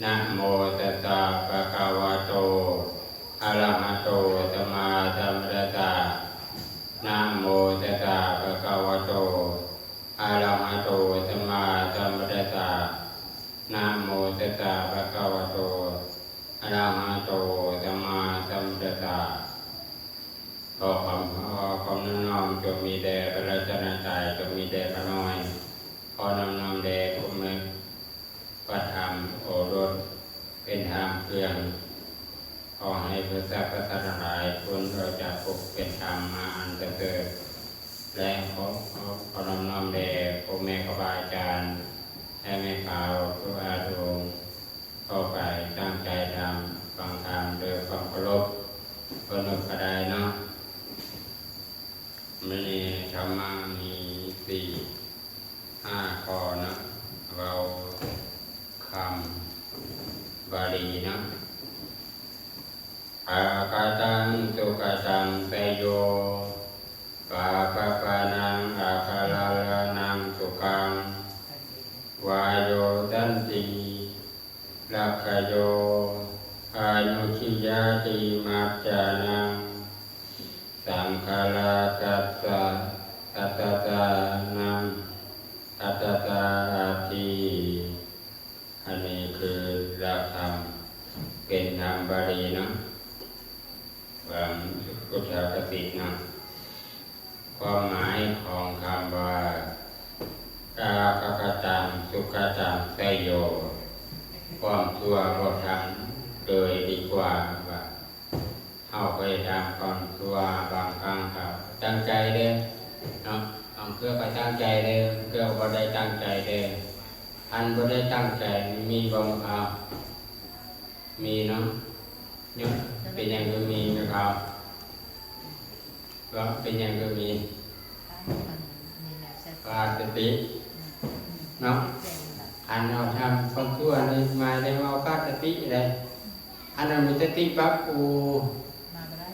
ນະໂມຕັດສະ ພະຄະວະໂຕ ອະລະຫະໂຕ ສຳມາສຳພຸດທັດສະ ນະໂມຕັດສະ ພະຄະວະໂຕ ອະລະຫະໂຕ ສຳມາສຳພຸດທັດສະ ນະໂມຕັດສະ ພະຄະວະໂຕ ອະລະຫະໂຕ ສຳມາສຳພຸດທັດສະ. ຂໍຄວາມ ຂໍຄວາມນອບນ້ອມຈົ່ງມີແດ່ພະລັດຕະນະໄຕ, ຈົ່ງມີແດ່ຂ້ານ້ອຍ. ຂໍນອບນ້ອມແດ່ພະແມ່ ພະທຳໂອລົດ ເປັນທາງເຄື່ອງ. ຂໍໃຫ້ພວກສັບພະສັດທັງຫຼາຍ ພົ້ນອອກຈາກທຸກ ເປັນທຳມາອັນປະເສີດ. ແລະ ຂໍ ຂໍ ຂໍນອບນ້ອມແດ່ພໍ່ແມ່ຄູບາອາຈານ ແລະ ແມ່ຂາວທຸກອາດອົງ. ຂໍໃຫ້ຕັ້ງໃຈທຳ ຟັງທຳດ້ວຍຄວາມເຄົາລົບ ເຄົາລົບກະໄດ້ເນາະ. ມື້ນີ້ທຳມະມີສີ່ ຫ້າຂໍ້ເນາະ, ເວົ້າຄຳບາລີເນາະ. ອາກະຕັງ ສຸກະຕັງ ໄຊໂຍ ປາປະປານັງ ອາຄາລາລານັງ ສຸຂັງ ວາໂຍ ສັນຕິ ລັກຂະໂຍ ອາຍຸ ຂິຍາຕິ ມັດຈານັງ ສັງຂາລາກັດສະ ອັດຕະຕານັງ ອັດຕະຕາອາທິ. ອັນນີ້ຄືຫຼັກທຳ ເປັນທຳບາລີເນາະ ເອີ ພຸດທະຄະຕິເນາະ. ຄວາມໝາຍຂອງຄຳວ່າ ອາກະກະຕັງ ສຸກະຕັງ ໄຊໂຍ ຄວາມຊົ່ວບໍ່ທຳ ໂດຍດີກວ່າ ວ່າເຮົາໄປທຳຄວາມຊົ່ວ ບາງຄັ້ງກໍຕັ້ງໃຈເດ້ເນາະ, ບາງເທື່ອກໍຕັ້ງໃຈເດ້, ບາງເທື່ອບໍ່ໄດ້ຕັ້ງໃຈເດ້. ຄັນບໍ່ໄດ້ຕັ້ງໃຈ ມີບໍ່ແມ່ຂາວ? ມີເນາະ. ເປັນຫຍັງຄືມີແມ່ຂາວ? ເປັນຫຍັງຄືມີ? ຂາດສະຕິເນາະ. ຄັນເຮົາທຳຄວາມຊົ່ວນີ້ ໝາຍເຖິງວ່າເຮົາຂາດສະຕິເດ້. ຄັນເຮົາມີສະຕິປັບ ໂອ້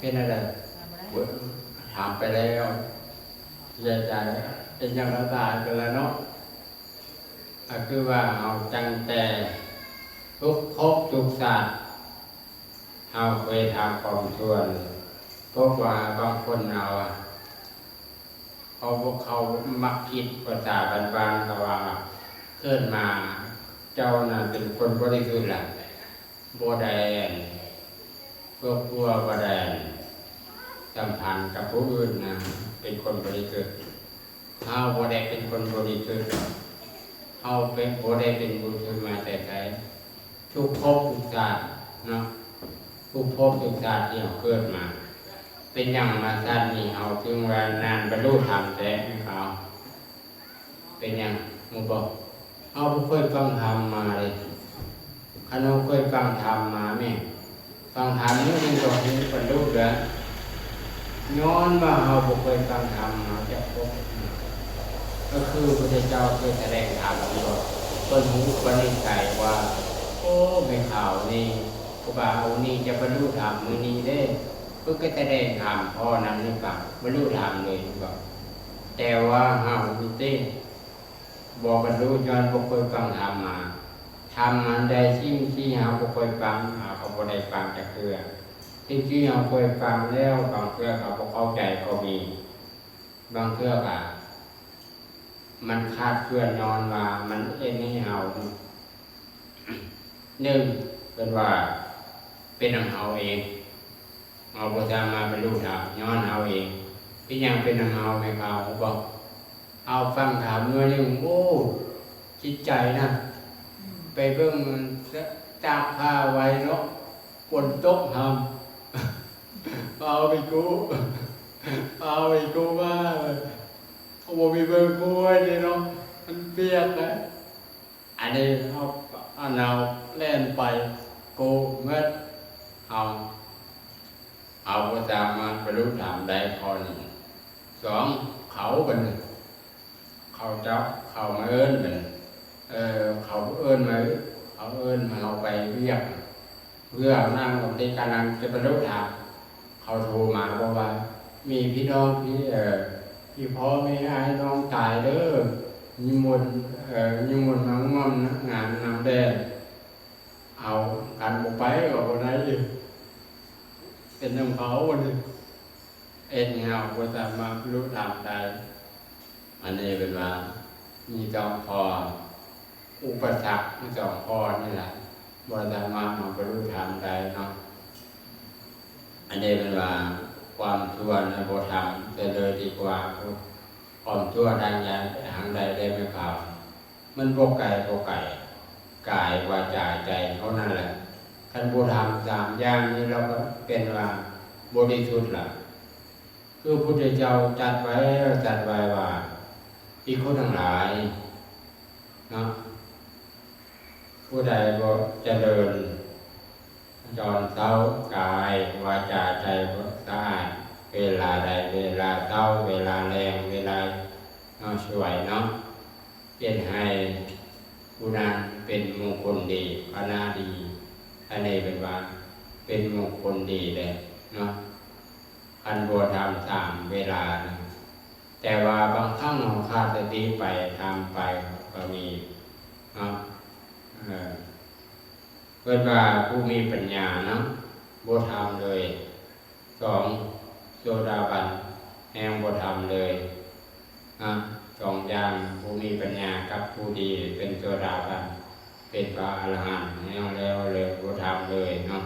ເປັນແນວໃດ? ໂອ້ຍ ທຳໄປແລ້ວ ເສຍໃຈ ເປັນຫຍັງລະ ຕາຍໄປແລ້ວເນາະ. ກໍຄືວ່າເຮົາຕັ້ງແຕ່ທຸກພົບທຸກຊາດ ເຮົາເຄີຍທຳຄວາມຊົ່ວນີ້. ເພາະວ່າບາງຄົນເຮົາ ເຂົາບໍ່ ເຂົາມັກຄິດພາສາບ້ານໆ ເຂົາວ່າ ເກີດມາເຈົ້ານັ້ນເປັນຄົນບໍລິສຸດລະ ບໍ່ໄດ້ອັນ ເພື່ອ ເພື່ອບໍ່ໄດ້ອັນ ສຳພັນກັບຜູ້ອື່ນນະ ເປັນຄົນບໍລິສຸດ. ເຮົາບໍ່ໄດ້ເປັນຄົນບໍລິສຸດ, ເຮົາເປັນ ບໍ່ໄດ້ເປັນບໍລິສຸດມາແຕ່ໃສ. ທຸກພົບທຸກຊາດເນາະ, ທຸກພົບທຸກຊາດທີ່ເຮົາເກີດມາ. ເປັນຫຍັງມາຊາດນີ້ເຮົາຈຶ່ງວ່ານານບັນລຸທຳແທ້ເຮົາ? ເປັນຫຍັງຮູ້ບໍ່? ເຮົາບໍ່ເຄີຍຟັງທຳມາເດ້. ຄັນເຮົາເຄີຍຟັງທຳມາແມ່ນ ຟັງທຳມື້ໜຶ່ງກໍຮູ້ບັນລຸແລ້ວ. ຍ້ອນວ່າເຮົາບໍ່ເຄີຍຟັງທຳ ເຮົາຈະພົບ ກໍຄືພະພຸດທະເຈົ້າເຄີຍສະແດງທຳ ເພິ່ນຮູ້ປະນິດໄສວ່າ ໂອ້ ແມ່ຂາວນີ້ ຄູບາອົງນີ້ຈະບັນລຸທຳມື້ນີ້ເດ້, ເພິ່ນກໍສະແດງທຳ ພໍນຳໃຫ້ຟັງ ບັນລຸທຳເລີຍ ແຕ່ວ່າເຮົານີ້ຕິ ບໍ່ບັນລຸ ຍ້ອນບໍ່ເຄີຍຟັງທຳມາ. ທຳອັນໃດ ສິ່ງທີ່ເຮົາບໍ່ເຄີຍຟັງ ເຮົາກໍບໍ່ໄດ້ຟັງຈັກເທື່ອ. ສິ່ງທີ່ເຮົາເຄີຍຟັງແລ້ວ ບາງເທື່ອກໍບໍ່ເຂົ້າໃຈກໍມີ, ບາງເທື່ອກໍມັນຄາດເຄື່ອນ ຍ້ອນວ່າມັນເຮັດໃຫ້ເຮົາ ໜຶ່ງ ເພິ່ນວ່າເປັນນຳເຮົາເອງ, ເຮົາບໍ່ສາມາດບັນລຸທຳ ຍ້ອນເຮົາເອງ. ເປັນຫຍັງເປັນນຳເຮົາ ແມ່ຂາວຮູ້ບໍ່? ເຮົາຟັງທຳໜ້ອຍໜຶ່ງ ໂອ້ ຈິດໃຈນະ ໄປເບິ່ງ ຕາກຜ້າໄວ້ເນາະ ຝົນຕົກຫຳ ພາໄປກູ້ ພາໄປກູ້ມາ ບໍ່ມີເບິ່ງຄູໄວ້ເດເນາະ ມັນປຽກນະ. ອັນນີ້ເຮົາ ອັນເຮົາແລ່ນໄປກູ້ໝົດ ເຮົາ ເຮົາບໍ່ສາມາດບັນລຸທຳໄດ້ຂໍ້ນີ້. ສອງ ເຂົາບັດນີ້ ເຂົາເຈົ້າ ເຂົາມາເອີ້ນບັດນີ້ ເອີ ເຂົາເອີ້ນມາ ເຂົາເອີ້ນມາເຮົາໄປວຽກ ເພື່ອເຮົານັ່ງລົງຕິກະນັ່ງຈະບັນລຸທຳ ເຂົາໂທມາບອກວ່າ ມີພີ່ນ້ອງ ພີ່ ເອີ ພີ່ພໍ່ແມ່ອ້າຍນ້ອງຕາຍເດີ ນິມົນ ເອີ ນິມົນມາຮ່ວມງານນຳແດ່. ເອົາ ຄັນບໍ່ໄປກໍບໍ່ໄດ້ອີກ ເປັນນຳເຂົາບັດນີ້ ເຮັດໃຫ້ເຮົາບໍ່ສາມາດບັນລຸທຳໄດ້. ອັນນີ້ເປັນວ່າມີສອງຂໍ້ ອຸປະສັກມີສອງຂໍ້ນີ້ແຫຼະ ບໍ່ສາມາດເຮົາບັນລຸທຳໄດ້ເນາະ. ອັນນີ້ເປັນວ່າຄວາມຊົ່ວໃນບໍ່ທຳ ແຕ່ເລີຍດີກວ່າ ຄວາມຊົ່ວທາງໃດ ທາງໃດໄດ້ແມ່ນເຂົາ ມັນບໍ່ໄກ ບໍ່ໄກ ກາຍ ວາຈາ ໃຈເທົ່ານັ້ນແຫຼະ. ຄັນບໍ່ທຳສາມຢ່າງນີ້ ລາວກໍເປັນວ່າບໍລິສຸດລະ. ຄືພະພຸດທະເຈົ້າຕັດໄວ້ ຕັດໄວ້ວ່າ ອີກຄົນທັງຫຼາຍເນາະ ຜູ້ໃດບໍ່ຈະເລີນຕອນເຊົ້າ ກາຍ ວາຈາ ໃຈບໍ່ສະອາດ ເວລາໃດ ເວລາເຊົ້າ ເວລາແລງ ເວລາເນາະ ສວຍເນາະ ເຮັດໃຫ້ຜູ້ນັ້ນເປັນມຸງຄຸນດີ ຄະນະດີ ອັນນີ້ເປັນວ່າເປັນມຸງຄຸນດີເດ້ເນາະ ຄັນບໍ່ທຳສາມເວລານະ. ແຕ່ວ່າບາງຄັ້ງເຮົາຂາດສະຕິໄປ ທຳໄປກໍມີເນາະ ເອີ ເພິ່ນວ່າຜູ້ມີປັນຍາເນາະ ບໍ່ທຳເລີຍ. ສອງ ໂສດາບັນແຮງບໍ່ທຳເລີຍນະ ສອງຢ່າງ ຜູ້ມີປັນຍາກັບຜູ້ດີ ເປັນໂສດາບັນ ເປັນພະອະລະຫັນແຮງແລ້ວເລີຍ ບໍ່ທຳເລີຍເນາະ.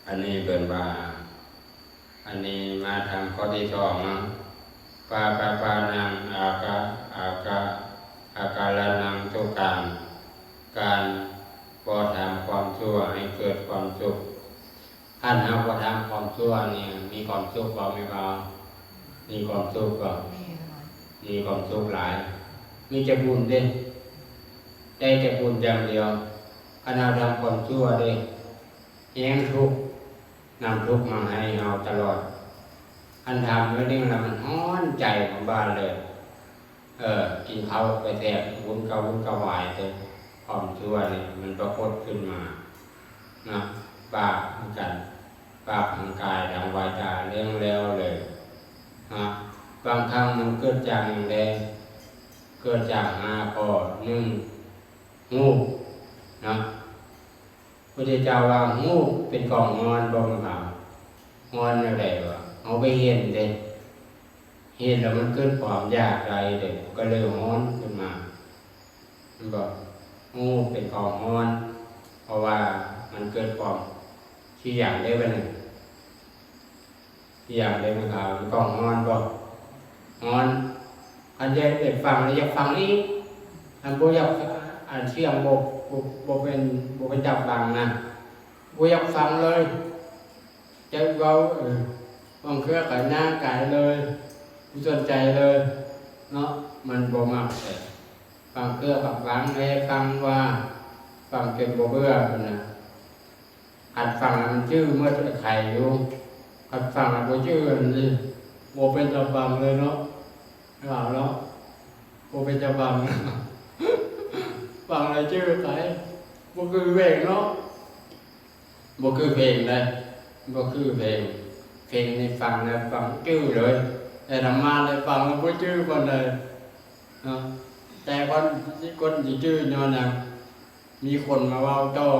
ອັນນີ້ເພິ່ນວ່າ ອັນນີ້ມາທາງຂໍ້ທີສອງເນາະ ປາປະປານັງ ອາກະ ອາກະ ອາກາລະນັງ ສຸຂັງ ການບໍ່ທຳຄວາມຊົ່ວໃຫ້ເກີດຄວາມສຸກ. ຄັນເຮົາບໍ່ທຳຄວາມຊົ່ວນີ້ ມີຄວາມສຸກບໍ່ແມ່ເບົາ? ມີຄວາມສຸກບໍ່? ມີຄວາມສຸກຫຼາຍ ມີແຕ່ບຸນເດ້ ໄດ້ແຕ່ບຸນຢ່າງດຽວ. ຄັນເຮົາທຳຄວາມຊົ່ວເດ້ ແຮງທຸກ ນຳທຸກມາໃຫ້ເຮົາຕະຫຼອດ. ຄັນທຳໜ້ອຍໜຶ່ງລະມັນຮ້ອນໃຈຂອງບ້ານເລີຍ ເອີ ກິນເຂົ້າໄປແຊບວຸ້ນກະວຸ້ນກະວາຍເລີຍ. ຄວາມຊົ່ວນີ້ມັນປາກົດຂຶ້ນມາເນາະ ບາບຄືກັນ ບາບທາງກາຍ ທາງວາຈາ ແຮງແລ້ວເລີຍເນາະ. ບາງຄັ້ງມັນເກີດຈາກຫຍັງແດ່? ເກີດຈາກຫ້າຂໍ້ ໜຶ່ງ ຮູບເນາະ ພຸດທະເຈົ້າວ່າຮູບເປັນຂອງຮ້ອນບໍ່ແມ່ນເຮົາ? ຮ້ອນແນວໃດວະ? ເຮົາໄປເຫັນເດ້ ເຫັນແລ້ວມັນເກີດຄວາມຢາກໄດ້ເດ້ ກໍເລີຍຮ້ອນຂຶ້ນມາ ແມ່ນບໍ່? ຮູບເປັນຂອງຮ້ອນ ເພາະວ່າມັນເກີດຄວາມ ຊິຫຍັງເດ້ບັດນີ້? ສຽງເດ້ມັນກໍ ມັນກໍຮ້ອນບໍ່? ຮ້ອນ. ຄັນຢາກໄດ້ຟັງແລ້ວຢາກຟັງອີກ. ຄັນບໍ່ຢາກ ອັນສຽງບໍ່ ບໍ່ ບໍ່ເປັນ ບໍ່ເປັນຕາຟັງນະ ບໍ່ຢາກຟັງເລີຍ. ຈະເວົ້າ ເອີ ບາງເທື່ອກໍຍ່າງກາຍເລີຍ ບໍ່ສົນໃຈເລີຍເນາະ ມັນບໍ່ມັກ. ບາງເທື່ອກໍຟັງແດ່ ຟັງວ່າ ຟັງຈົນບໍ່ເບື່ອພຸ້ນນະ. ຄັນຟັງແລ້ວມັນຈື່ໝົດໄຂຢູ່. ຄັນຟັງແລ້ວບໍ່ຈື່ ອັນນີ້ບໍ່ເປັນຕາຟັງເລີຍເນາະ ລາວເນາະ ບໍ່ເປັນຕາຟັງ. ຟັງແລ້ວຈື່ໄຂ ບໍ່ຄືເພງເນາະ ບໍ່ຄືເພງໃດ ບໍ່ຄືເພງ. ເພງນີ້ຟັງແລ້ວຟັງຈື່ເລີຍ ແຕ່ທຳມະນີ້ຟັງແລ້ວບໍ່ຈື່ປານໃດເນາະ. ແຕ່ກ່ອນ ກ່ອນຊິຈື່ຍ້ອນຫຍັງ? ມີຄົນມາເວົ້າຕໍ່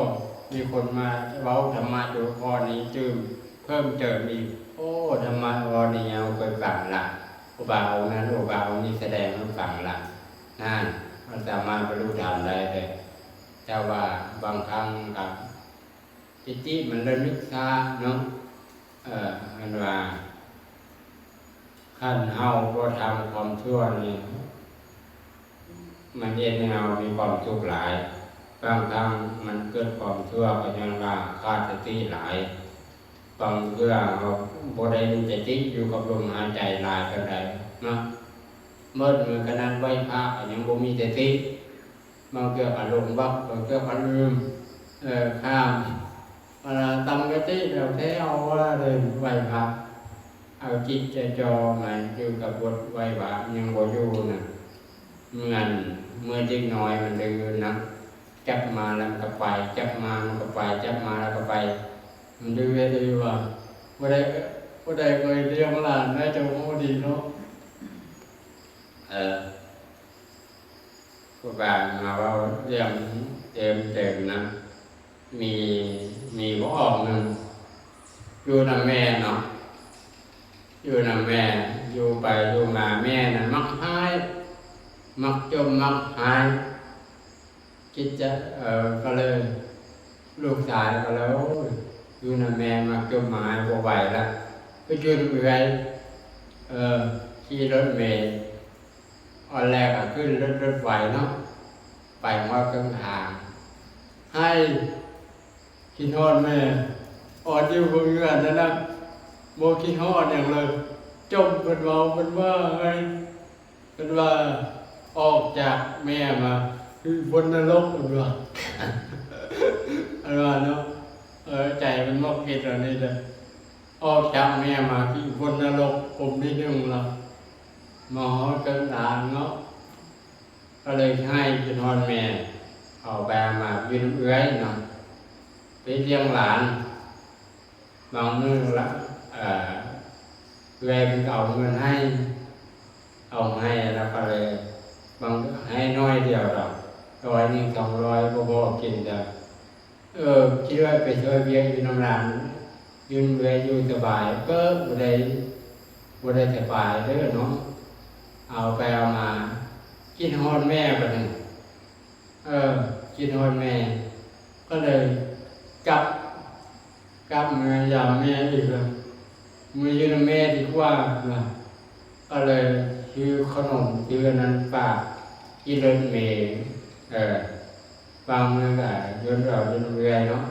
ມີຄົນມາເວົ້າທຳມະຢູ່ຂໍ້ນີ້ຕື່ມ ເພີ່ມເຕີມອີກ. ໂອ້ ທຳມະຂໍ້ນີ້ເຮົາເຄີຍຟັງລະ ຄູບາອົງນັ້ນ ຄູບາອົງນີ້ສະແດງໃຫ້ຟັງລະ ນັ້ນ ມັນສາມາດບັນລຸທຳໄດ້ເດ້. ແຕ່ວ່າບາງຄັ້ງກໍ ທິດທິມັນລະນຶກຊ້າເນາະ ເອີ ເພິ່ນວ່າ ຄັນເຮົາບໍ່ທຳຄວາມຊົ່ວນີ້ ມັນເຮັດໃຫ້ເຮົາມີຄວາມສຸກຫຼາຍ. ບາງຄັ້ງມັນເກີດຄວາມຊົ່ວກໍຍ້ອນວ່າຂາດສະຕິຫຼາຍ. ບາງເທື່ອເຮົາບໍ່ໄດ້ມີສະຕິຢູ່ກັບລົມຫາຍໃຈຫຼາຍປານໃດເນາະ. ໝົດມື້ຂະໜາດໄຫວ້ພະກໍຍັງບໍ່ມີສະຕິ. ບາງເທື່ອກໍຫຼົງວັກ ບາງເທື່ອກໍລືມ ເອີ ຂ້າມ ເວລາຕຳກະຕິແລ້ວແທ້ ເອົາວ່າເດີນໄຫວ້ພະ ເອົາຈິດຈະຈ່ອງໃຫ້ຢູ່ກັບບົດໄຫວ້ພະ ຍັງບໍ່ຢູ່ນະ. ເໝືອນ ເໝືອນເດັກນ້ອຍມັນດື້ນະ ຈັບມາແລ້ວມັນກໍໄປ ຈັບມາມັນກໍໄປ ຈັບມາແລ້ວກໍໄປ. ມັນດື້ເຮັດອີ່ຫຍັງວະ? ຜູ້ໃດ ຜູ້ໃດເຄີຍລ້ຽງຫຼານໄດ້ຈະຮູ້ດີເນາະ. ເອີ ຄູບາມາເວົ້າເລື່ອງ ເຕີມເຕີມນະ ມີ ມີບໍ່ອອກໜຶ່ງ ຢູ່ນຳແມ່ເນາະ ຢູ່ນຳແມ່ ຢູ່ໄປຢູ່ມາແມ່ນະມັກຮ້າຍ ມັກຈົ່ມມັກຮ້າຍ ຄິດຈະ ເອີ ກໍເລີຍ ລູກຊາຍກໍເລີຍ ໂອ້ຍ ຢູ່ນຳແມ່ມັກຈົ່ມມັກຮ້າຍ ບໍ່ໄຫວລະ ໄປຢູ່ນຳເອື້ອຍ ເອີ ຂີ່ລົດເມ ຕອນແລກກໍຂຶ້ນລົດ ລົດໄຟເນາະ ໄປຮອດເຄິ່ງທາງ ໄຫ້ ຄິດຮອດແມ່ ອອດຢູ່ເຮືອນນັ້ນນະ ບໍ່ຄິດຮອດຫຍັງເລີຍ ຈົ່ມ ເພິ່ນເວົ້າ ເພິ່ນວ່າ ໄຫ້ ເພິ່ນວ່າ ອອກຈາກແມ່ມາຄືຝົນນະລົກ ເພິ່ນວ່າ ເພິ່ນວ່າເນາະ ເອີ ໃຈມັນມັກຄິດແນວນີ້ເດີ ອອກຈາກແມ່ມາຄືຝົນນະລົກ ພົມທີໜຶ່ງລະ ມາຮອດເຄິ່ງທາງເນາະ ກໍເລີຍໃຫ້ຄິດຮອດແມ່ ເອົາໄປເອົາມາຢູ່ນຳເອື້ອຍເນາະ ໄປລ້ຽງຫຼານ ບາງມື້ລະ ເອີ ເອື້ອຍເພິ່ນກໍເອົາເງິນໃຫ້ ເອົາໃຫ້ ແລ້ວກໍເລີຍ ບາງໃຫ້ໜ້ອຍດຽວດອກ ຮ້ອຍໜຶ່ງ ສອງຮ້ອຍ ບໍ່ພໍກິນດອກ ເອີ ຄິດວ່າໄປຊ່ວຍວຽກຢູ່ນຳຫຼານ ຢູ່ນຳເອື້ອຍຢູ່ສະບາຍ ເອີ ບໍ່ໄດ້ ບໍ່ໄດ້ສະບາຍເດີເນາະ ເອົາໄປເອົາມາ ຄິດຮອດແມ່ບາດນີ້ ເອີ ຄິດຮອດແມ່ ກໍເລີຍກັບ ກັບເມືອຢາມແມ່ອີກລະ ເມືອຢູ່ນຳແມ່ດີກວ່າລະ ກໍເລີຍຊື້ຂະໜົມ ຊື້ອັນນັ້ນຝາກ ຂີ່ລົດເມ ເອີ ບາງມື້ກໍຢູ່ນຳເອື້ອຍເນາະ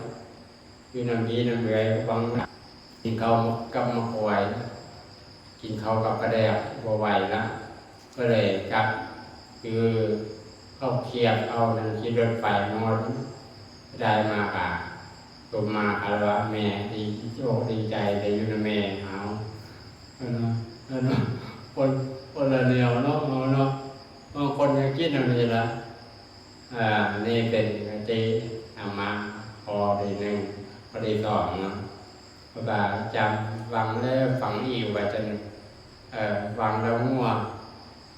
ຢູ່ນຳພີ່ນຳເອື້ອຍ ບາງກິນເຂົ້າກັບໝາກກ້ວຍ ກິນເຂົ້າກັບປາແດກ ບໍ່ໄຫວລະ ກໍເລີຍກັບ ຄືເຂົ້າຂຽບເຂົ້ານັ້ນ ຂີ່ລົດໄຟຮອດ ໄດ້ມາກະ ຕົບມາຄາລະວະແມ່ ດີ ໂອ້ ດີໃຈໄດ້ຢູ່ນຳແມ່ ເອົາ ເອີເນາະ ເອີເນາະ ຄົນ ຄົນລະແນວເນາະ ເຮົາເນາະ ບາງຄົນກໍຄິດແນວນີ້ລະ ເອີ ນີ້ເປັນທີ່ນຳມາຂໍ້ທີໜຶ່ງ ຂໍ້ທີສອງເນາະ ເພາະວ່າຈຳຟັງແລ້ວຟັງອີກວ່າຊັ້ນ ເອີ ຟັງແລ້ວຫົວ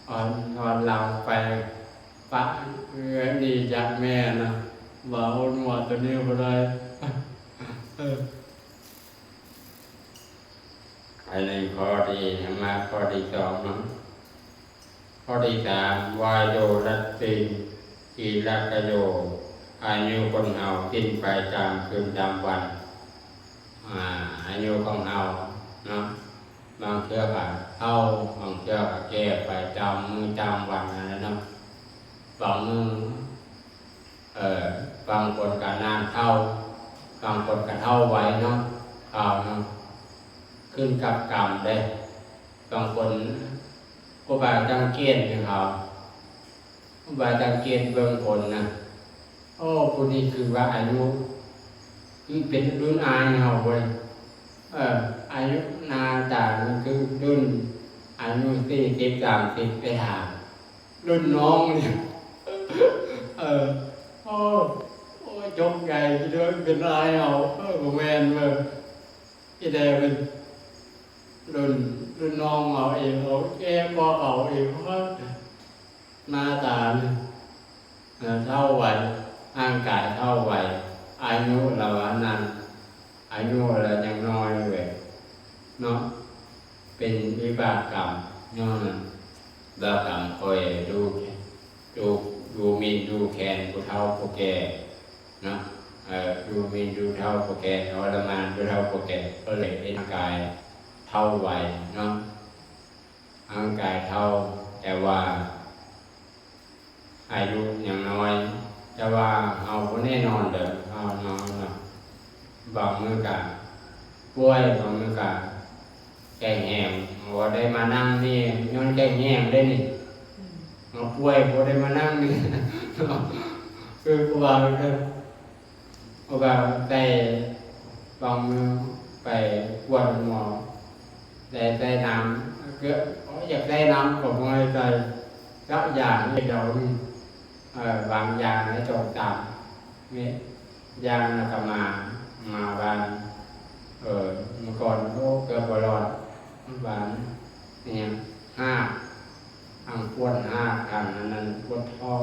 ອອນ ອອນລາວໄປ ປະເອື້ອຍໜີຈາກແມ່ນະ ວ່າອົດຫົວໂຕນີ້ບໍ່ໄດ້ ເອີ ອັນນີ້ຂໍ້ທີ່ ມາຂໍ້ທີສອງເນາະ ຂໍ້ທີສາມ ວາໂຍ ລັດຕິ ຕີລັກກະໂຍ ອາຍຸຄົນເຮົາສິ້ນໄປຕາມຄືນຕາມວັນ ອາ ອາຍຸຂອງເຮົາເນາະ ບາງເທື່ອກໍເຖົ້າ ບາງເທື່ອກໍແກ່ໄປຕາມມື້ຕາມວັນຫັ້ນແຫຼະເນາະ ບາງມື້ ເອີ ບາງຄົນກໍນານເຖົ້າ ບາງຄົນກໍເຖົ້າໄວເນາະ ເຖົ້າເນາະ ຂຶ້ນກັບກຳເດ້ ບາງຄົນ ຜູ້ບ່າວສັງເກດໃຫ້ເຂົາ ຜູ້ບ່າວສັງເກດເບິ່ງຄົນນະ ໂອ້ ຜູ້ນີ້ຄືວ່າອາຍຸ ຄືເປັນລຸ້ນອ້າຍເຮົາເວີຍ ເອີ ອາຍຸໜ້າຕານີ້ຄືລຸ້ນອາຍຸສີ່ສິບ ສາມສິບ ໄປຖາມລຸ້ນນ້ອງນີ້ ເອີ ໂອ້ ໂອ້ ຕົກໃຈ ຄິດວ່າເປັນອ້າຍເຮົາ ເອີ ບໍ່ແມ່ນເວີຍ ອີແດ່ເປັນລຸ້ນ ລຸ້ນນ້ອງເຮົາເອງ ເຮົາແກ່ກວ່າເຂົາເອງ ເພາະວ່າ ໜ້າຕານີ້ ເອີ ເຖົ້າໄວ ຮ່າງກາຍເຖົ້າໄວ ອາຍຸລາວອັນນັ້ນ ອາຍຸລາວຍັງນ້ອຍເວີຍເນາະ ເປັນວິບາກກຳຍ້ອນນັ້ນ ບາບກຳຂ້ອຍດູ ດູ ດູໝິ່ນດູແຄນຜູ້ເຖົ້າຜູ້ແກ່ເນາະ ເອີ ດູໝິ່ນດູເຖົ້າຜູ້ແກ່ ທໍລະມານຜູ້ເຖົ້າຜູ້ແກ່ ກໍເລີຍເຮັດໃຫ້ຮ່າງກາຍເຖົ້າໄວເນາະ ຮ່າງກາຍເຖົ້າ ແຕ່ວ່າ ອາຍຸຍັງນ້ອຍ ແຕ່ວ່າເຮົາບໍ່ແນ່ນອນເດີ ເຮົາເນາະ ບາງມື້ກະປ່ວຍ ບາງມື້ກະແຂງແຮງ ບໍ່ໄດ້ມານັ່ງນີ້ຍ້ອນແຂງແຮງເດ້ນີ້ ເຮົາປ່ວຍບໍ່ໄດ້ມານັ່ງນີ້ ຄືວ່າ ເພາະວ່າໄດ້ບາງມື້ໄປກວດໂຮງໝໍ ໄດ້ໃສ່ນ້ຳ ເກືອ ໂອ້ຍ ຢາກໃສ່ນ້ຳກໍບໍ່ໃຫ້ໃສ່ ສັກຢາງດຽວໜຶ່ງ ເອີ ວາງຢາງໃຫ້ຕົກຕາມ ນີ້ ຢາງແລ້ວກໍມາ ມາບ້ານ ເອີ ເມື່ອກ່ອນ ໂອ້ ເກືອບບໍ່ລອດ ບ້ານ ອີຫຍັງ ຮາກ ທາງປວດຮາກ ທາງອັນນັ້ນ ປວດທ້ອງ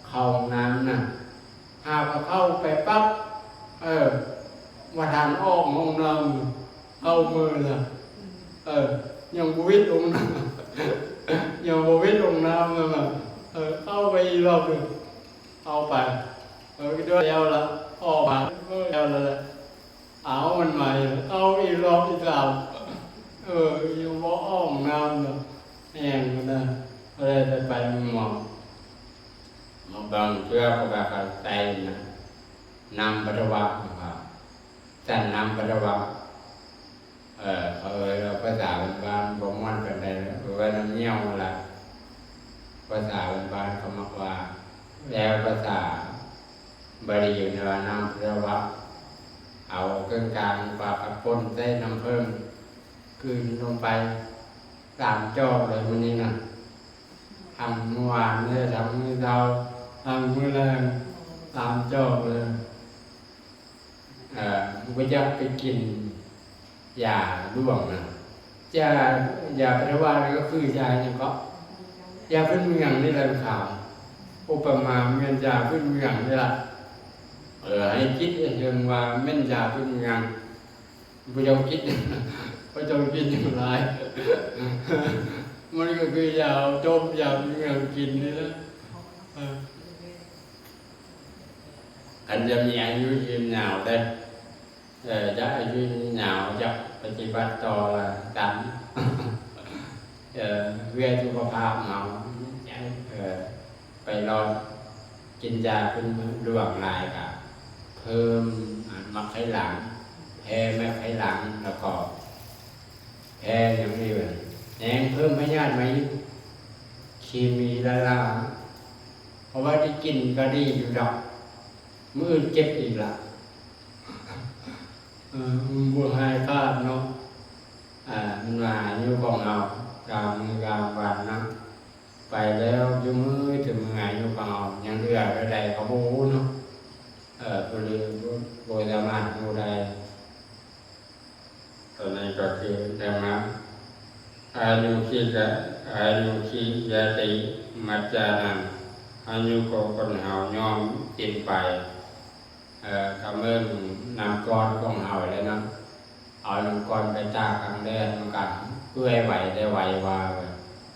ເຂົ້າຫ້ອງນ້ຳນະ ຫາກວ່າເຂົ້າໄປປັບ ເອີ ບໍ່ທັນອອກຫ້ອງນ້ຳ ເຂົ້າມືລະ ເອີ ຍັງບໍ່ຫວິດຫ້ອງນ້ຳ ຍັງບໍ່ຫວິດຫ້ອງນ້ຳນັ້ນນະ ເອີ ເຂົ້າໄປອີກລອບໜຶ່ງ ເຂົ້າໄປ ເອີ ແລ້ວລະ ອອກມາ ເອີ ແລ້ວລະ ເອົາ ມັນມາອີກ ເຂົ້າອີກລອບທີສາມ ເອີ ຍັງບໍ່ອອກນ້ຳນະ ແຮງນະ ກໍເລີຍໄດ້ໄປໂຮງໝໍ. ມາບາງເທື່ອເຂົາກໍເຂົ້າໃຈນະ ນ້ຳປັດສະວະ ເຂົາວ່າ ຊັ້ນນ້ຳປັດສະວະ ເອີ ເຂົາເອີ້ນວ່າພາສາບ້ານໆ ບໍ່ມ່ວນປານໃດ ເອີ້ນວ່ານ້ຳຍ່ຽວລະ ພາສາບ້ານໆ ເຂົາມັກວ່າ ແລ້ວພາສາບາລີເອີ້ນວ່ານ້ຳປັດສະວະ ເອົາເຄື່ອງກາງປາກະປົນໃສ່ນ້ຳເຜິ້ງ ກືນລົງໄປ ສາມຈອກເລີຍມື້ນີ້ນະ ທັງມື້ວານເລີຍ ທັງມື້ເຊົ້າ ທັງມື້ແລງ ສາມຈອກເລີຍ. ເອີ ບໍ່ຢາກໄປກິນຢາຫຼວງນະ ຢາ ຢາປະເທດວ່ານີ້ກໍຄືຢາຫຍັງເກາະ ຢາພື້ນເມືອງນີ້ແຫຼະ ຂາວ ອຸປະມາແມ່ນຢາພື້ນເມືອງນີ້ລະ ເອີ ໃຫ້ຄິດເຖິງວ່າແມ່ນຢາພື້ນເມືອງ ບໍ່ຕ້ອງກິນ ບໍ່ຕ້ອງກິນຫຍັງຫຼາຍ ມັນກໍຄືຢາຕົ້ມ ຢາເມືອງກິນນີ້ແຫຼະ ເອີ ຄັນຈະມີອາຍຸຍືນຍາວເດ້ ເອີ ຢາກອາຍຸຍືນຍາວ ຢາກປະຕິບັດຕໍ່ລະກັນ ເອີ ເພື່ອສຸຂະພາບເຮົາ ເອີ ໄປລອດກິນຢາພື້ນເມືອງຫຼວງຫຼາຍກະເພີ່ມ ອາ ໝາກໄຂ່ຫຼັງ ແພ້ໝາກໄຂ່ຫຼັງ ແລ້ວກໍແພ້ຫຍັງອີກ ແຮງເພີ່ມພະຍາດມາອີກ ເຄມີຫຼາຍໆ ເພາະວ່າໄດ້ກິນກໍດີຢູ່ດອກ ມື້ອື່ນເຈັບອີກລະ ເອີ ມັນບໍ່ຫາຍຂາດເນາະ ອາ ມັນວ່າອາຍຸຂອງເຮົາ ກາງມື້ກາງວັນເນາະ ໄປແລ້ວ ຢູ່ມື້ແຕ່ມື້ອາຍຸຂອງເຮົາຍັງເຫຼືອເທົ່າໃດກໍບໍ່ຮູ້ເນາະ ເອີ ຜູ້ອື່ນບໍ່ ບໍ່ສາມາດຮູ້ໄດ້ ຕົວນີ້ກໍຄື ດັ່ງນັ້ນ ອາຍຸຂະ ອາຍຸຂະຍະຕິ ມັດຈານັງ ອາຍຸຂອງຄົນເຮົາຍ່ອມສິ້ນໄປ ເອີ ກະເບິ່ງນ້ຳກ້ອນຂອງເຮົາແຫຼະເນາະ ເອົານ້ຳກ້ອນໄປຕາກກາງແດດ ມັນກະເປື່ອຍໄວແທ້ ໄວວ່າ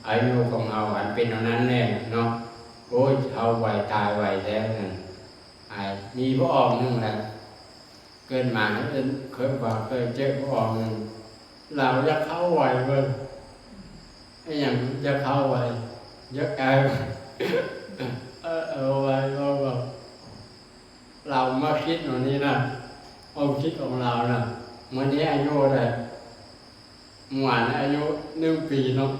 ອາຍຸຂອງເຮົາອັນເປັນແນວນັ້ນແຫຼະເນາະ ໂອ້ຍ ເຖົ້າໄວ ຕາຍໄວແທ້ນັ້ນ ອາ ມີຜູ້ອອກໜຶ່ງແຫຼະ ເກີດມາເຄີຍ ເຄີຍວ່າເຄີຍເຈີຜູ້ອອກໜຶ່ງ ລາວຢາກເຂົ້າໄວເວີ້ຍ ອີຫຍັງຢາກເຂົ້າໄວ ຢາກຕາຍໄວ ເອີ ເອີ ເວົ້າໄວ ເວົ້າ ເວົ້າ ລາວມາຄິດແນວນີ້ນະ ຄວາມຄິດຂອງລາວນະ ມື້ນີ້ອາຍຸເທົ່າໃດ? ເມື່ອວານອາຍຸໜຶ່ງປີເນາະ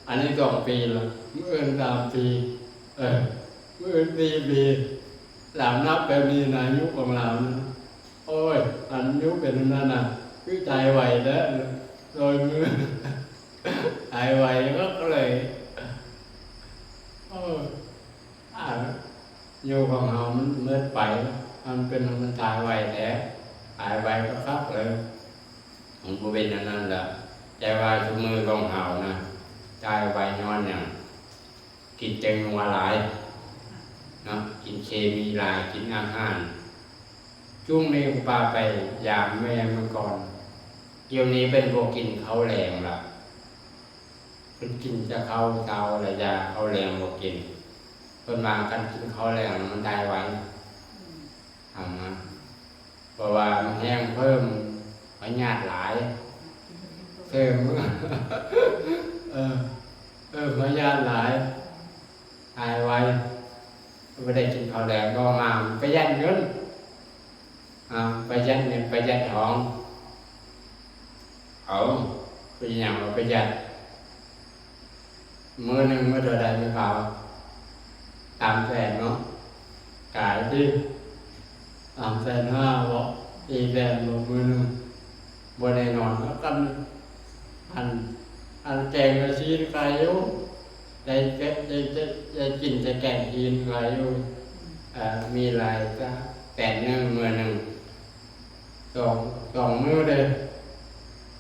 ອັນນີ້ສອງປີລະ ມື້ອື່ນສາມປີ ເອີ ມື້ອື່ນສີ່ປີ ລາວນັບແບບນີ້ນະ ອາຍຸຂອງລາວນະ ໂອ້ຍ ອາຍຸເປັນອັນນັ້ນນະ ຄືຕາຍໄວແທ້ ໂດຍມື້ ຕາຍໄວຄັກເລີຍ ໂອ້ຍ ອາ ອາຍຸຂອງເຮົາມັນໝົດໄປ ມັນເປັນ ມັນຕາຍໄວແທ້ ຕາຍໄວຄັກໆເລີຍ ມັນບໍ່ເປັນອັນນັ້ນລະ ແຕ່ວ່າຊຸມມື້ຂອງເຮົານະ ຕາຍໄວຍ້ອນຫຍັງ? ກິນແປ້ງນົວຫຼາຍເນາະ ກິນເຄມີຫຼາຍ ກິນອາຫານ ຈຸ້ມແມ່ກໍພາໄປຢາມແມ່ມັນກ່ອນ ດຽວນີ້ເພິ່ນບໍ່ກິນເຂົ້າແລງລະ ເພິ່ນກິນແຕ່ເຂົ້າເຊົ້າລະ ຢາເຂົ້າແລງບໍ່ກິນ ເພິ່ນວ່າຄັນກິນເຂົ້າແລງມັນຕາຍໄວ ອືມ ເພາະວ່າມັນແຮງເພີ່ມພະຍາດຫຼາຍ ເພີ່ມ ເອີ ເອີ ພະຍາດຫຼາຍ ຕາຍໄວ ບໍ່ໄດ້ກິນເຂົ້າແລງ ກໍມາປະຢັດເງິນ ອາ ປະຢັດເງິນ ປະຢັດທອງ ເອົາ ເປັນຫຍັງວ່າປະຢັດ? ມື້ໜຶ່ງໝົດເທົ່າໃດແມ່ຂາວ? ສາມແສນເນາະ ກາຍຕິ ສາມແສນຫ້າບໍ ສີ່ແສນບໍ ມື້ໜຶ່ງ ບໍ່ແນ່ນອນເນາະ ກັນ ອັນ ອັນແກງກະຊີ້ນຂາຍຢູ່ ໄດ້ ໄດ້ ໄດ້ ໄດ້ກິນແຕ່ແກງຈີນຂາຍຢູ່ ເອີ ມີລາຍໄດ້ແສນໜຶ່ງມື້ໜຶ່ງ ສອງ ສອງມື້ເດ້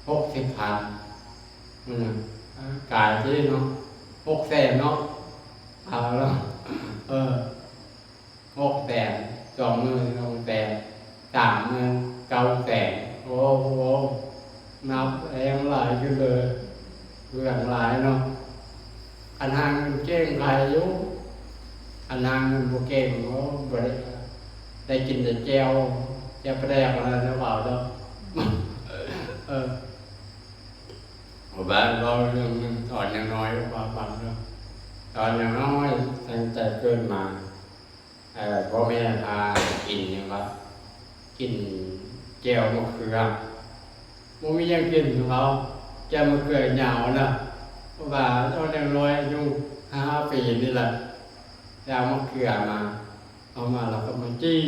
ຫົກສິບພັນ ມື້ໜຶ່ງ ກາຍເດ້ເນາະ ຫົກແສນເນາະ ເອົາລະ ເອີ ຫົກແສນ ສອງມື້ ເກົ້າແສນ. ໂອ້ໂຫ ນັບແຮງຫຼາຍຂຶ້ນເລີຍ ເລື່ອງຫຼາຍເນາະ. ຄັນຫາເງິນເກັ່ງຂາຍຢູ່ ຄັນຫາເງິນບໍ່ເກັ່ງ ໂອ້ ບໍ່ໄດ້ ໄດ້ກິນແຕ່ແຈ່ວ ແຈ່ວປາແດກ ອັນນັ້ນແຫຼະເວົ້າເນາະ. ເອີ ເວົ້າ ເວົ້າເລື່ອງໜຶ່ງ ຕອນຍັງນ້ອຍ ເວົ້າໃຫ້ຟັງເດີ້. ຕອນຍັງນ້ອຍ ຕັ້ງແຕ່ເກີດມາ ເອີ ພໍ່ແມ່ພາກິນຫຍັງວະ ກິນແຈ່ວມະເຂືອ ບໍ່ມີຫຍັງກິນເຂົາ ແຈ່ວມະເຂືອຍາວນະ. ເພາະວ່າຕອນຍັງນ້ອຍ ອາຍຸຫ້າປີນີ້ລະ ໄດ້ເອົາມະເຂືອມາ ເອົາມາແລ້ວກໍມາຈີ່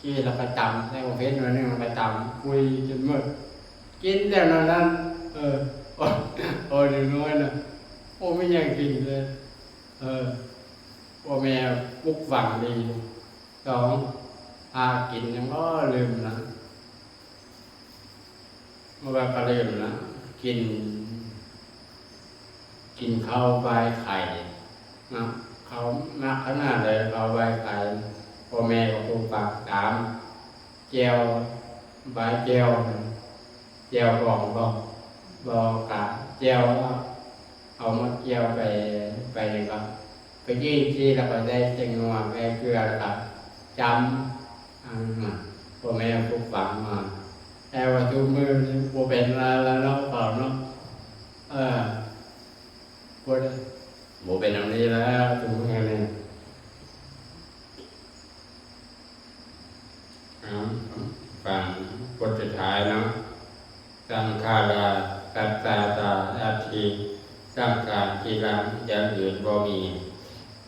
ຈີ່ແລ້ວກໍຕຳ ໃສ່ໝາກເຜັດໜ້ອຍໜຶ່ງ ແລ້ວກໍຕຳ ຄຸຍຈົນໝົດ ກິນແລ້ວນັ້ນ ເອີ ຕອນຍັງນ້ອຍນະ ບໍ່ມີຫຍັງກິນເລີຍ. ເອີ ພໍ່ແມ່ປຸກຝັງດີ. ສອງ ພາກິນຫຍັງ ເອີ ລືມລະ ເພາະວ່າກໍລືມລະ ກິນ ກິນເຂົ້າບາຍໄຂ່ເນາະ ເຂົ້າມັກຂະໜາດໃດ ເຂົ້າບາຍໄຂ່ ພໍ່ແມ່ກໍປຸກຝັງ. ສາມ ແຈ່ວ ບາຍແຈ່ວ ແຈ່ວບອງບໍ ບໍ່ກະແຈ່ວ ເອົາມາແຈ່ວໄປ ໄປນີ້ກໍໄປຈີ່ ຈີ່ແລ້ວກໍໃສ່ແປ້ງນົວ ໃສ່ເກືອ ແລ້ວກໍຈ້ຳ ອ່າ ພໍ່ແມ່ປຸກຝັງມາ. ແຕ່ວ່າທຸກມື້ນີ້ບໍ່ເປັນແລ້ວເນາະ ເຂົາເນາະ ເອີ ບໍ່ໄດ້ ບໍ່ເປັນແນວນີ້ແລ້ວທຸກມື້ນີ້. ເອົາ ຟັງບົດສຸດທ້າຍເນາະ ສັງຂາຣາ ປັດສາຕາ ອັດຖິ ສັງຂານ ຈີລັງ ຢັ້ງຢືນບໍ່ມີ.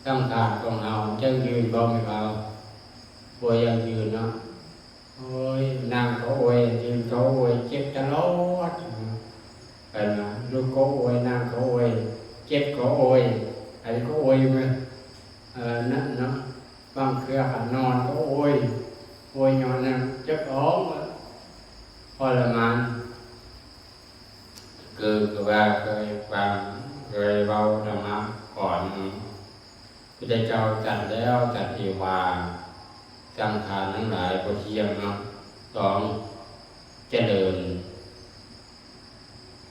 ສັງຂານຂອງເຮົາຢັ້ງຢືນບໍ່ ແມ່ນເຮົາບໍ່ຢັ້ງຢືນເນາະ. ໂອ້ຍ ນັ່ງກໍໂອຍ ຢືນກໍໂອຍ ເຈັບຕະຫຼອດ ເຫັນບໍ່? ລຸກກໍໂອຍ ນັ່ງກໍໂອຍ ເຈັບກໍໂອຍ ໄປກໍໂອຍ ເອີ ນັ້ນເນາະ. ບາງເທື່ອກໍນອນກໍໂອຍ ໂອຍຍ້ອນຫຍັງ ເຈັບທ້ອງ ກໍທໍລະມານ. ຄື ຄືວ່າເຄີຍຟັງ ເຄີຍເວົ້າທຳມະກ່ອນ ພຸດທະເຈົ້າຕັດແລ້ວຕັດອີກວ່າ ສັງຂານທັງຫຼາຍບໍ່ທ່ຽງເນາະ. ສອງ ຈະເລີນ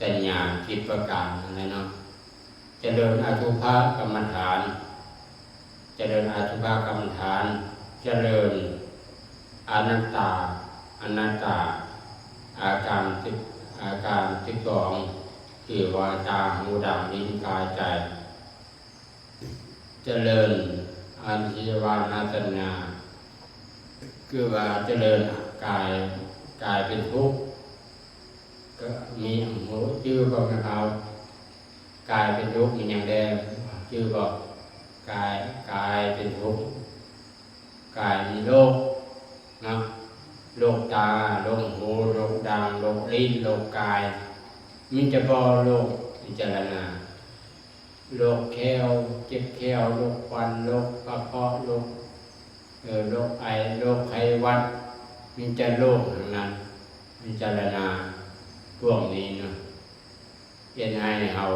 ສັນຍາສິບປະການຫັ້ນແຫຼະເນາະ ຈະເລີນອະສຸພະກຳມະຖານ ຈະເລີນອະສຸພະກຳມະຖານ ຈະເລີນອະນັດຕາ ອະນັດຕາ ອາການສິບ ອາການສິບສອງ ຄືວ່າຕາ ຫູ ດຳ ລີ້ນ ກາຍ ໃຈ ຈະເລີນອາຊີວະນະສັນຍາ ຄືວ່າຈະເລີນກາຍ ກາຍເປັນທຸກ ກໍມີ ຮູ້ຈື່ບໍ່ແມ່ເຖົ້າ? ກາຍເປັນທຸກມີຫຍັງແດ່ ຈື່ບໍ່? ກາຍ ກາຍເປັນທຸກ ກາຍມີໂລກເນາະ ໂລກຕາ ໂລກຫູ ໂລກດັງ ໂລກລີ້ນ ໂລກກາຍ ມີແຕ່ບໍ່ໂລກພິຈາລະນາ ໂລກແຂ້ວ ເຈັບແຂ້ວ ໂລກຄວັນ ໂລກກະເພາະ ໂລກ ເອີ ໂລກໄອ ໂລກໄຂ້ຫວັດ ມີແຕ່ໂລກທັງນັ້ນ ພິຈາລະນາພວກນີ້ນະ ເຮັດໃຫ້ເຮົາ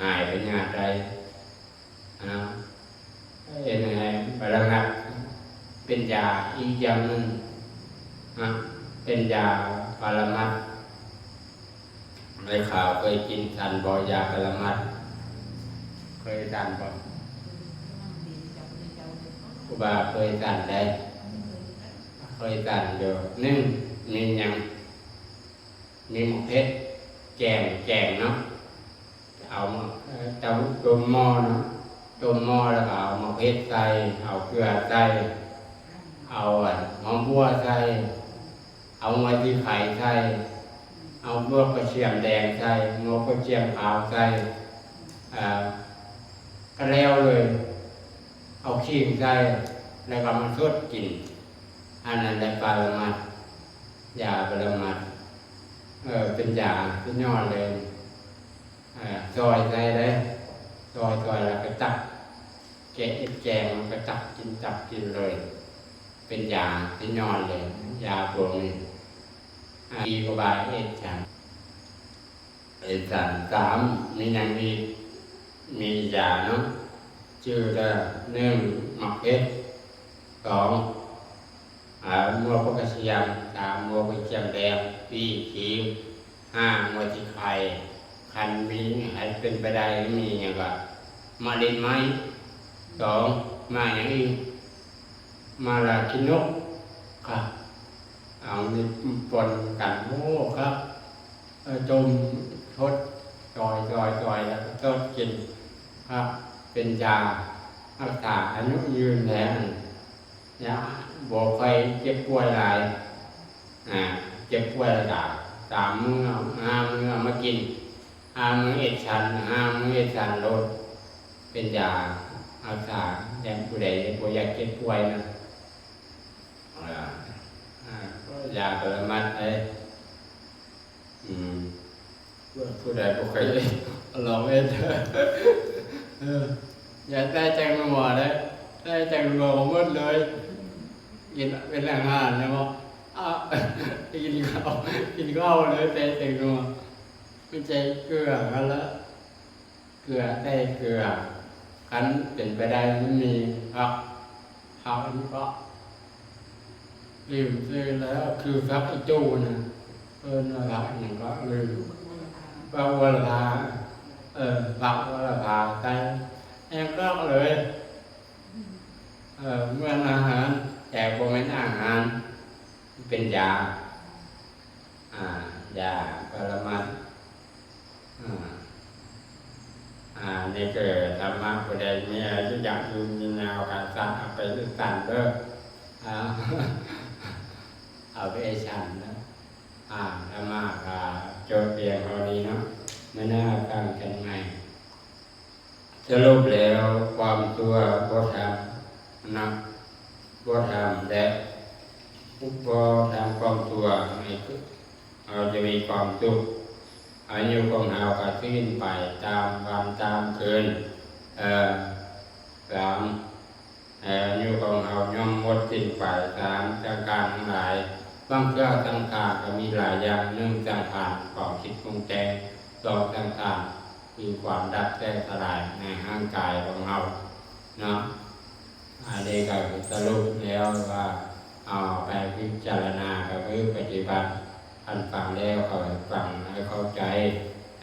ຫາຍພະຍາດໄດ້ ເນາະ ເຮັດໃຫ້ປະລະມັດເປັນຢາອີກຢ່າງໜຶ່ງ ເນາະ ເປັນຢາປະລະມັດ. ໄດ້ຂ່າວເຄີຍກິນສັນບໍ່ ຢາປະລະມັດ ເຄີຍສັນບໍ່? ຄູບາເຄີຍສັນໄດ໋ ເຄີຍສັນຢູ່. ໜຶ່ງ ມີຫຍັງ? ມີໝາກເຜັດ ແກງ ແກງເນາະ ເອົາມາ ເອີ ຕົ້ມໝໍ້ເນາະ ຕົ້ມໝໍ້ແລ້ວກໍເອົາໝາກເຜັດໃສ່ ເອົາເກືອໃສ່ ເອົາ ອັນ ຫອມບົວໃສ່ ເອົາຫົວສີໄຄໃສ່ ເອົາໝວກກະຊຽມແດງໃສ່ ໝວກກະຊຽມຂາວໃສ່ ເອີ ກໍແລ້ວເລີຍ ເອົາຂີງໃສ່ ແລ້ວກໍມາສົດກິນ ອັນນັ້ນແຫຼະປະລະມັດ ຢາປະລະມັດ ເອີ ເປັນຢາສຸດຍອດເລີຍ. ເອີ ຊອຍໃສ່ເດ້ ຊອຍ ຊອຍແລ້ວກໍຕັກ ແກະ ເຮັດແກງແລ້ວກໍຕັກກິນ ຕັກກິນເລີຍ ເປັນຢາສຸດຍອດເລີຍ ຢາພວກນີ້ ອາ ດີກວ່າເອັດສັນ ເອັດສັນ. ສາມ ມີຫຍັງອີກ? ມີຢາເນາະ ຈື່ເດີ ໜຶ່ງ ໝາກເຜັດ ສອງ ອ່າ ມົວໂພຕາຊຽມ ສາມ ມົວໂພຕາຊຽມແດງ ສີ່ ຂີ ຫ້າ ມົວຂີ້ໄຂ່ ຄັນມີ ໃຫ້ເປັນໄປໄດ້ ມີຫຍັງກໍ ມາລິດໄມ້ ສອງ ມາຫຍັງອີກ ມາລາຂີ້ນົກ ຄັບ ເອົານີ້ປົນກັນ ໂອ້ ຄັບ ເອີ ຕົ້ມຊົດ ຈອຍໆໆ ແລ້ວກໍຊົດກິນ ຄັບ ເປັນຢາຮັກສາອາຍຸຍືນແຫຼະ ຍາ ບໍ່ຄ່ອຍເຈັບປ່ວຍຫຼາຍ ອ່າ ເຈັບປ່ວຍລະກະ ສາມມື້ ຫ້າມື້ເອົາມາກິນ ຫ້າມື້ເອັດສັນ ຫ້າມື້ເອັດສັນໂລດ ເປັນຢາຮັກສາ ແຕ່ຜູ້ໃດບໍ່ຢາກເຈັບປ່ວຍນະ ອ່າ ຢາປະລະມັດເດ້ ອືມ ຜູ້ໃດບໍ່ເຄີຍລອງເຮັດ ເອີ ຢ່າໃສ່ແປ້ງນົວເດ້ ໃສ່ແປ້ງນົວກໍໝົດເລີຍ ກິນເປັນອາຫານແມ່ນບໍ່ ອາ ກິນເຂົ້າ ກິນເຂົ້າເລີຍ ໃສ່ແປ້ງນົວ ມັນໃສ່ເກືອຫັ້ນລະ ເກືອ ໃສ່ເກືອ ຄັນເປັນໄປໄດ້ ມັນມີຜັກ ຜັກອັນນີ້ກໍ ລືມຊື່ແລ້ວ ຄືຜັກອີຕູນະ ເອີ້ນວ່າຜັກຫຍັງກໍລືມ ຜັກໂຫລະພາ ເອີ ຜັກໂຫລະພາໃສ່ ແຫ້ງກອກເລີຍ ເອີ ເໝືອນອາຫານ ແຕ່ບໍ່ແມ່ນອາຫານ ເປັນຢາ ອ່າ ຢາປະລະມັດ ອ່າ ອ່າ ນີ້ຄືທຳມະ ຜູ້ໃດມີອາຍຸຍະຍືນ ມີຍາວກະສັກເອົາໄປສັນເດີ ອ່າ ເອົາໄປສັນເດີ ອ່າ ທຳມະກະຈົບພຽງເທົ່ານີ້ເນາະ ມື້ໜ້າຟັງກັນໃໝ່. ສະຫຼຸບແລ້ວ ຄວາມຊົ່ວບໍ່ທຳນະ ບໍ່ທຳ ແລະ ບໍ່ທຳຄວາມຊົ່ວ ໃຫ້ເຮົາຈະມີຄວາມສຸກ ອາຍຸຂອງເຮົາກໍສິ້ນໄປຕາມວັນຕາມຄືນ ເອີ ສາມ ອາຍຸຂອງເຮົາຍ່ອມໝົດສິ້ນໄປ ສາມ ສັງຂານທັງຫຼາຍ ບາງເທື່ອສັງຂານກໍມີຫຼາຍຢ່າງ ໜຶ່ງ ສັງຂານຄວາມຄິດປຸງແຕ່ງ ສອງ ສັງຂານຄືຄວາມດັບແຕກສະຫຼາຍໃນຮ່າງກາຍຂອງເຮົາເນາະ ອັນນີ້ກໍສະຫຼຸບແລ້ວວ່າ ເອົາໄປພິຈາລະນາກໍຄືປະຕິບັດ ຄັນຟັງແລ້ວກໍຟັງໃຫ້ເຂົ້າໃຈ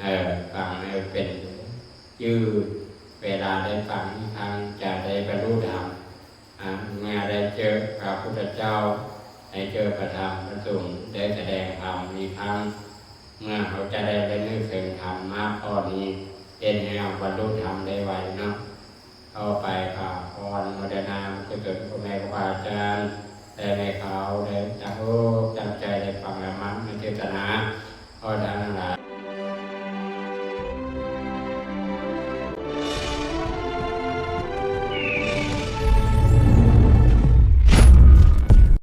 ເອີ ຟັງໃຫ້ເປັນ ຈື່ ເວລາໄດ້ຟັງອີກຄັ້ງ ຈະໄດ້ບັນລຸທຳ ອາ ເມື່ອໄດ້ເຈີພະພຸດທະເຈົ້າ ໄດ້ເຈີພະທຳພະສົງ ໄດ້ສະແດງທຳອີກຄັ້ງ ເມື່ອເຮົາຈະໄດ້ລະນຶກເຖິງທຳມະຂໍ້ນີ້ ເຮັດໃຫ້ເຮົາບັນລຸທຳໄດ້ໄວເນາະ. ຕໍ່ໄປກໍຂໍອະນຸໂມທະນາບຸນກຸສົນພໍ່ແມ່ຄູບາອາຈານ ແລະ ແມ່ເຂົາໄດ້ຕັ້ງອົກຕັ້ງໃຈໄດ້ຟັງທຳມະເທດສະໜາ ຂໍທານ